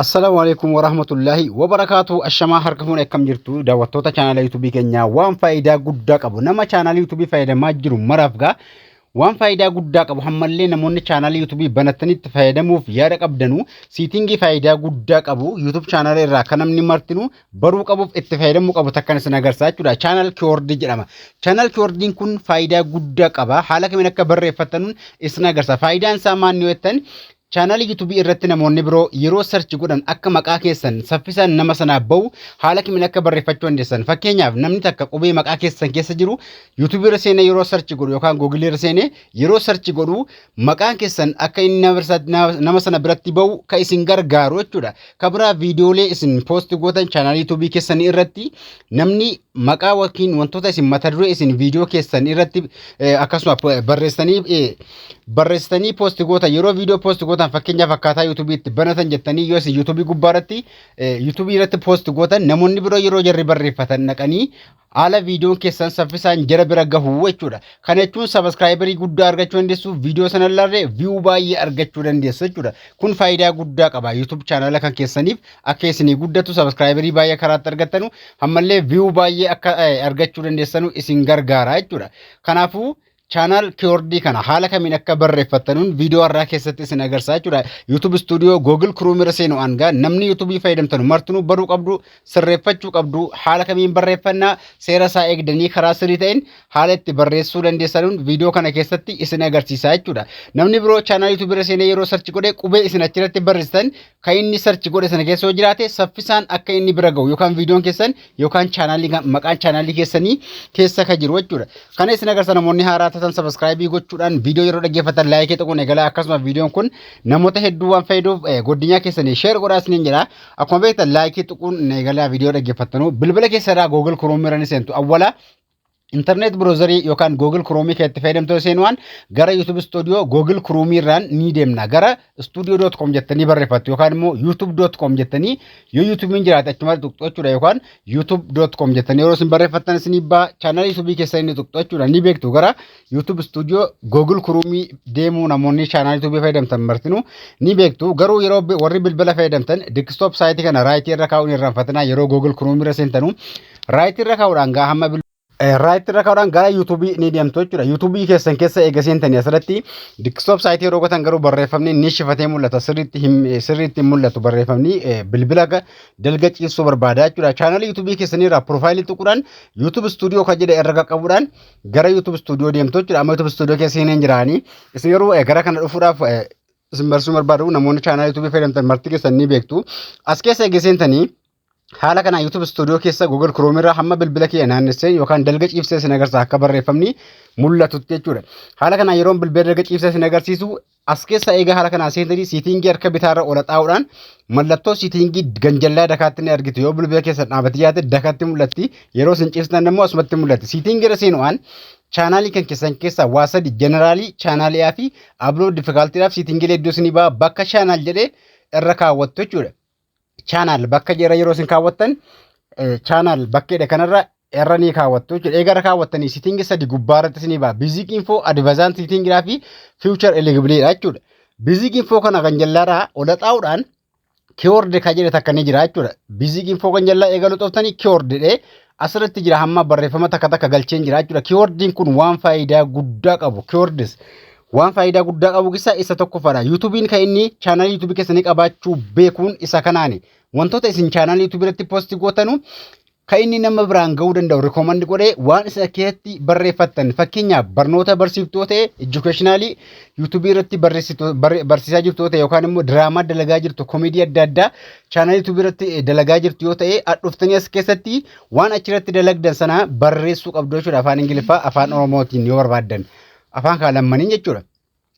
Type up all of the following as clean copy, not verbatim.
Assalaamu alaikum warahmatullaahi wabarakaatu. Ashamaa, harka fuune, akkam jirtu daawwattoota chaanaala yuutuubii keenyaa? Waan faayidaa guddaa qabu, nama chaanaala yuutuubii fayyadamaa jiru maraaf gaa waan faayidaa guddaa qabu, hammallee namoonni chaanaala yuutuubii banattanitti fayyadamuuf yaada qabdanu, setting faayidaa guddaa qabu YouTube chaanaala irraa kan namni martinuu baruu qabuuf itti fayyadamuu qabu takkan isin agarsiisa jechuudha. Channel keyword jedhama. Channel keywordiin kun faayidaa guddaa qaba. Haala kamiin akka barreeffattanuun isin agarsiisa. Faayidaan isaa maal yoo jettan, chaanaalii yuutuubii irratti namoonni biroo yeroo search godhan akka maqaa keessan saffisaan nama sanaaf bahu haala kamiin akka barreeffachuu dandeessan. Fakkeenyaaf, namni takka qubee maqaa keessan keessa jiru yuutuubii irra seenee yeroo search godhu yookaan googilii irra seenee yeroo search godhu maqaan keessan akka inni nama sana biratti bahu ka isin gargaaru jechuudha. Ka biraa, viidiyoolee isin post gootan chaanaalii yuutuubii keessanii irratti namni maqaa yookiin wantoota isin mata duree isin viidiyoo keessan irratti akkasuma barreessitanii post gootan, yeroo viidiyoo post gootan, fakkeenyaaf akkaataa yuutuubiitti banatan jettanii yoo isin yuutuubii gubbaa irratti, yuutuubii irratti post gootan, namoonni biroo yeroo jarri barreeffatan naqanii haala viidiyoon keessan saffisaan jara bira gahu jechuudha. Kana jechuun subscriber guddaa argachuu dandeessu, viidiyoo sana ilaallee view baay'ee argachuu dandeessu jechuudha. Kun faayidaa guddaa qaba. YouTube chaanala kan keessaniif akka isinii guddatu, subscriber baay'ee karaatti argattanu, ammallee view baay'ee akka argachuu dandeessanu isin gargaara jechuudha. Kanaafuu channel keyword kana haala kamiin akka barreeffattanuun viidiyoo har'aa keessatti isin agarsiisa jechuudha. YouTube Studio Google Chrome irra seenu hanga namni YouTube fayyadamtanu martinuu baruu qabdu, sirreeffachuu qabdu. Haala kamiin barreeffannaa, seera isaa eegdanii karaa sirrii ta'een haala itti barreessuu dandeessanuun viidiyoo kana keessatti isin agarsiisa jechuudha. Namni biroo chaanal YouTube irra seenee yeroo search godhe qubee isin achirratti barreessitan kan inni search godhe sana keessa yoo jiraate saffisaan akka inni bira gahu yookaan viidiyoon keessan yookaan chaanaalii maqaan chaanaalii keessanii keessa ka jiru jechuudha. Kana isin agarsiisa. Namoonni haaraa taatan subscribe gochuudhaan, viidiyoo yeroo dhaggeeffatan like tuquun eegalaa. Akkasuma viidiyoon kun namoota hedduu waan fayyaduuf godinyaa keessanii share godhaa isiniin jedha. Akkuma beektan like tuquun eegalaa viidiyoo dhaggeeffattanuu. Bilbila keessa irraa Google Chrome irra ni seentu. Awwala internet browser yookaan Google Chrome keessatti fayyadamtoota seenuwaan gara YouTube Studio Google Chrome irraan ni deemna. Gara studio.com jettanii barreeffattu yookaan immoo youtube.com jettanii, yoo YouTube'n jiraate achuma tuqxu jechuudha, yookaan youtube.com jettanii yeroo isin barreeffattan isinii ba'a. Chaanalii YouTube keessa inni tuqxu jechuudha. Ni beektu, gara YouTube Studio Google Chrome deemuu namoonni chaanalii YouTube fayyadamtan martinuu ni beektu. Garuu yeroo warri bilbila fayyadamtan desktop site kana right irra kaa'uun irraanfatinaa. Yeroo Google Chrome irra seentanu right irra kaa'uudhaan gaa hamma right irra kaa'uudhaan gara yuutuubii ni deemtu jechuudha. Yuutuubii keessan keessa eega seentanii asirratti desktop site yeroo gootan garuu barreeffamni ni shifatee mul'ata. Sirriitti hin mul'atu barreeffamni, bilbila dalga ciibsuu barbaada jechuudha. Chaanalii yuutuubii keessanii irraa profile tuquudhaan YouTube Studio kan jedhe irra qaqqabuudhaan gara YouTube Studio deemtu jechuudha. Amma YouTube Studio keessa hin jiraanii. Isin garuu gara kana dhufuudhaaf isin barsiisuu barbaadu, namoonni chaanalii yuutuubii fayyadamtan marti keessan ni beektu. As keessa eega seentanii haala kanaan YouTube Studio keessa Google Chrome irraa hamma bilbila kiyya naannessee yookaan dalga ciibsee isin agarsiisa akka barreeffamni mul'atutti jechuudha. Haala kanaan yeroon bilbila dalga ciibsee isin agarsiisu, as keessa eega haala kanaan seentanii setting harka bitaarra ola xaa'uudhaan mallattoo setting ganjallaa dakaatti ni argitu. Yoo bilbila keessan dhaabatee jiraate dakatti mul'atti. Yeroo isin ciibsitan immoo asumatti mul'atti. Setting irra seenuudhaan chaanaalii kan keessan keessaa waa sadi, general, chaanaaliyaa fi upload difficultydhaaf settingiilee iddoo isinii ba'a, bakka channel jedhee irra kaawwattu jechuudha. Channel bakka jira yeroo isin kaawwattan, channel bakkeedha kanarra irra ni kaawwattu jechuudha. Eega irra kaawwattanii setting sadi gubbaa irratti isinii ba'a. Basic info, advanced settingiidhaa fi feature eligibilitydha jechuudha. Basic info kana kan jallaadhaa ola xaa'uudhaan keyword kan jedhe takka ni jira jechuudha. Basic info kan jallaa eegaluu xooftanii keyword jedhee asirratti jira, hamma barreeffama takka takka galcheen jira jechuudha. Keywordiin kun waan faayidaa guddaa qabu. Keywords waan faayidaa guddaa qabu keessaa isa tokkoffaadha. Yuutuubiin kan inni chaanalii yuutuubii keessanii qabaachuu beekuun isa kanaani. Wantoota isin chaanalii yuutuubii irratti post gootanu kan inni nama biraan gahuu danda'u recommend godhee waan isa keessatti barreeffattan, fakkeenyaaf barnoota barsiiftuu ta'e, educational yuutuubii irratti barsiisaa jirtu yoo ta'e, yookaan immoo diraamaa dalagaa jirtu, komeedii adda addaa chaanalii yuutuubii irratti dalagaa jirtu yoo ta'e, dhuftanii as keessatti waan achirratti dalagdan sana barreessuu qabdu jechuudha, afaan Ingiliffaa, afaan Oromootiin yoo barbaaddan, afaan kaa lammaniin jechuudha.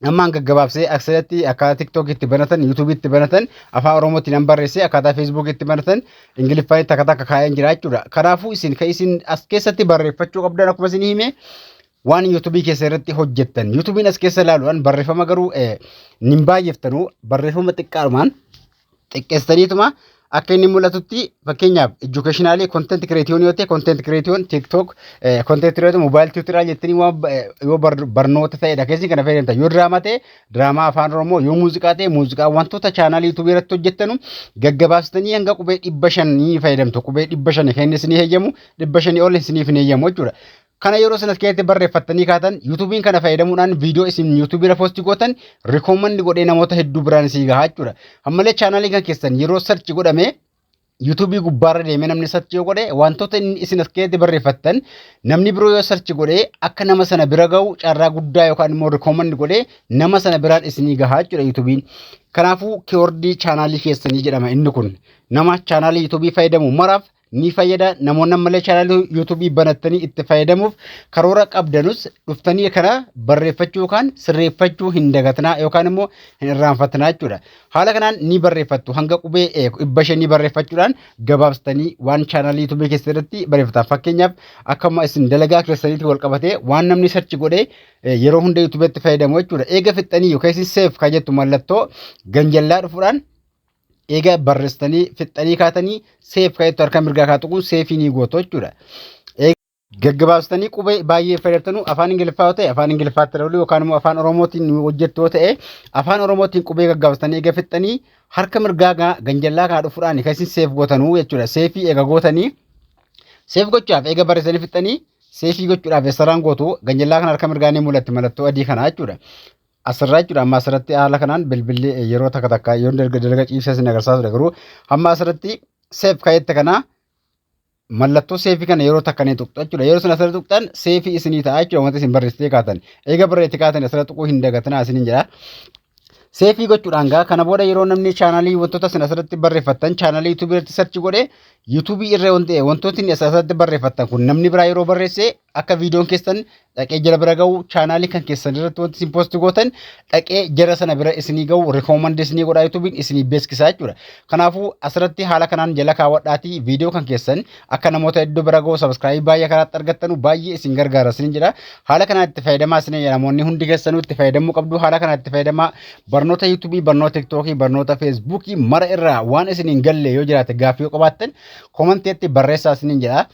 Ammaan gaggabaabsee asirratti akkaataa TikTokitti banatan, YouTubeitti banatan afaan Oromootiin nan barreessee, akkaataa Facebookitti banatan Ingiliffaan takka takka kaa'een jira jechuudha. Kanaafuu isin kan isin as keessatti barreeffachuu qabdan, akkuma isin hime, waan yuutuubii keessa irratti hojjettan. Yuutuubiin as keessa ilaaluudhaan barreeffama garuu nin baay'eftanuu, barreeffama xiqqaadhumaan xiqqeessaniituma Akka inni mul'atutti, fakkeenyaaf educational content creation yoo ta'e, content creation, TikTok content creation, mobile tutorial jettanii waan yoo barnoota ta'edha keessi kana fayyadamta. Yoo diraamaa ta'e, diraamaa Afaan Oromoo, yoo muuziqaa ta'e, muuziqaa, wantoota chaanaalii YouTubeii irratti hojjettanu gaggabaabsitanii hanga qubee 500 fayyadamtu. Qubee 500 kan inni isinii heeyyamu, 500 ol isiniif hin heeyyamu jechuudha. Kana yeroo sanas keessatti barreeffattanii kaatan, YouTubeiin kana fayyadamuudhaan viidiyoo isin YouTubeii irra post gootan recommend godhee namoota hedduu biraan isii gahaa jechuudha. Ammallee chaanaalii kan keessan yeroo search godhame, YouTubeii gubbaarra deemee namni search yoo godhe, wantoota inni isin as keessatti barreeffattan namni biroo yoo search godhee akka nama sana bira gahu carraa guddaa yookaan immoo recommend godhee nama sana biraan isinii gahaa jechuudha YouTubeiin. Kanaafuu keywordii chaanaalii keessanii jedhama inni kun. Nama chaanaalii YouTubeii fayyadamu maraaf ni fayyada. Namoonni ammallee chaanaalii YouTubeii banattanii itti fayyadamuuf karoora qabdanus dhuftanii kana barreeffachuu yookaan sirreeffachuu hin dagatinaa yookaan immoo hin irraanfatinaa jechuudha. Haala kanaan ni barreeffattu, hanga qubee 500 barreeffachuudhaan gabaabsitanii waan chaanaalii YouTubeii keessatti barreeffatan. Fakkeenyaaf akkuma isin dalagaa keessaniitti wal qabatee waan namni search godhee yeroo hunda YouTubeitti fayyadamu jechuudha. Eega fixxanii yookaan isin save kan jettu mallattoo ganjallaa dhufuudhaan, eega barreessitanii fixxanii kaatanii, save kan jettu harka mirgaa kaa tuquun saveii ni gootu jechuudha. Gaggabaabsitanii qubee baay'ee fayyadamtanu, Afaan Ingiliffaa yoo ta'e Afaan Ingiliffaatti dabaluu yookaan immoo Afaan Oromootiin hojjettu yoo ta'e Afaan Oromootiin qubee gaggabaabsitanii eega fixxanii, harka mirgaa ganjallaa kana dhufuudhaan kan isin save gootanuu jechuudha. Saveii eega gootanii, save gochuudhaaf eega barreessanii fixxanii, saveii gochuudhaaf eessarraan gootu? Ganjallaa kana harka mirgaa ni mul'atti mallattoo adii kana jechuudha. Asirraa jechuudha. Amma asirratti haala kanaan bilbilli yeroo takka takka yoo dalga ciibsee isin agarsiisaa ture, garuu hamma asirratti save ka'etti kana mallattoo saveii kana yeroo takka ni tuqxu jechuudha. Yeroo isin asirratti tuqxan saveii isinii ta'a jechuudha wanta isin barreessitee kaatan. Eega barreessitee kaatan asirratti tuquu hin dagatinaa isiniin jedha. Saveii gochuudhaan gaa kana booda yeroo namni chaanaalii wantoota isin asirratti barreeffattan chaanaalii YouTubeii irratti search godhee, YouTubeii irra wantootni isin asirratti barreeffattan kun namni biraa yeroo barreesse akka viidiyoon keessan dhaqee jara bira gahu, chaanaalii kan keessan irratti wanti isin post gootan dhaqee jara sana bira isinii gahu recommend isinii godhaa, YouTubeiin isinii beeksisaa jechuudha. Kanaafuu asirratti haala kanaan jala kaawwadhaatii viidiyoo kan keessan akka namoota hedduu bira gahu, subscribeii baay'ee karaatti argattanu baay'ee isin gargaara isinin jedha. Haala kanaan itti fayyadamaa isinin jedha. Namoonni hundi keessanuu itti fayyadamuu qabdu. Haala kanaan itti fayyadamaa. Barnoota YouTubeii, barnoota TikTokii, barnoota Facebookii mara irraa waan isin hin galle yoo jiraate, gaaffii yoo qabaattan commentiitti barreessaa isinin jedha.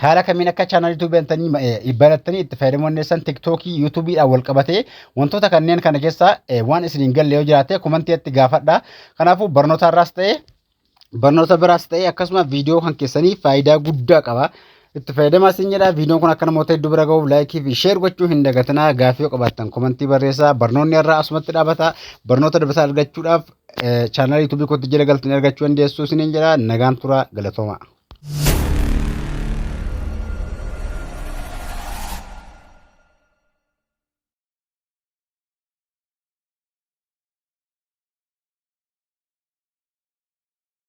Haala kamiin akka chaanaalii YouTubeii banattanii barattanii itti fayyadamuu dandeessan, TikTokii, YouTubeiidhaan wal qabatee wantoota kanneen kana keessaa waan isin hin galle yoo jiraate commentiitti gaafadha. Kanaafuu barnoota irraas ta'e, barnoota biraas ta'e, akkasuma viidiyoo kan keessanii faayidaa guddaa qaba. Itti fayyadamaa isin jedha. Viidiyoon kun akka namoota hedduu bira gahuuf likeii fi share gochuu hin dagatinaa. Gaaffii yoo qabaattan commentii barreessaa. Barnoonni irraa asumatti dhaabata. Barnoota dabalataa argachuudhaaf chaanaalii YouTubeii kootti jala galtanii argachuu dandeessu isiniin jedha. Nagaan tura, galatooma.